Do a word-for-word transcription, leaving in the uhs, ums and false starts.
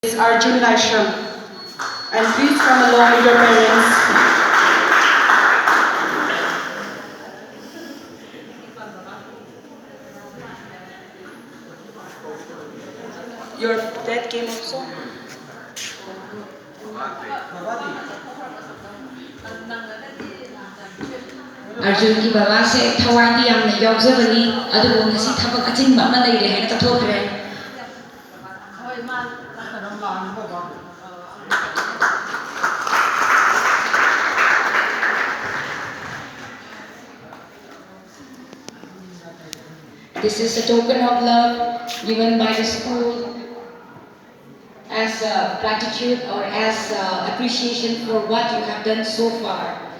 Is Arjun Laishram. And please come along with your parents. Your dad came also? ꯑꯔꯖꯨꯟꯒꯤ ꯕꯕꯥꯁꯦ ꯊꯋꯥꯏꯗꯤ ꯌꯥꯝꯅ ꯌꯥꯎꯖꯕꯅꯤ, ꯑꯗꯨꯕꯨ ꯉꯁꯤ ꯊꯕꯛ ꯑꯆꯤꯟꯕ ꯑꯃ ꯂꯩꯔꯦ ꯍꯥꯏꯅ ꯆꯠꯊꯣꯛꯈ꯭ꯔꯦ꯫ This is a token of love given by the school as a gratitude or as a appreciation for what you have done so far.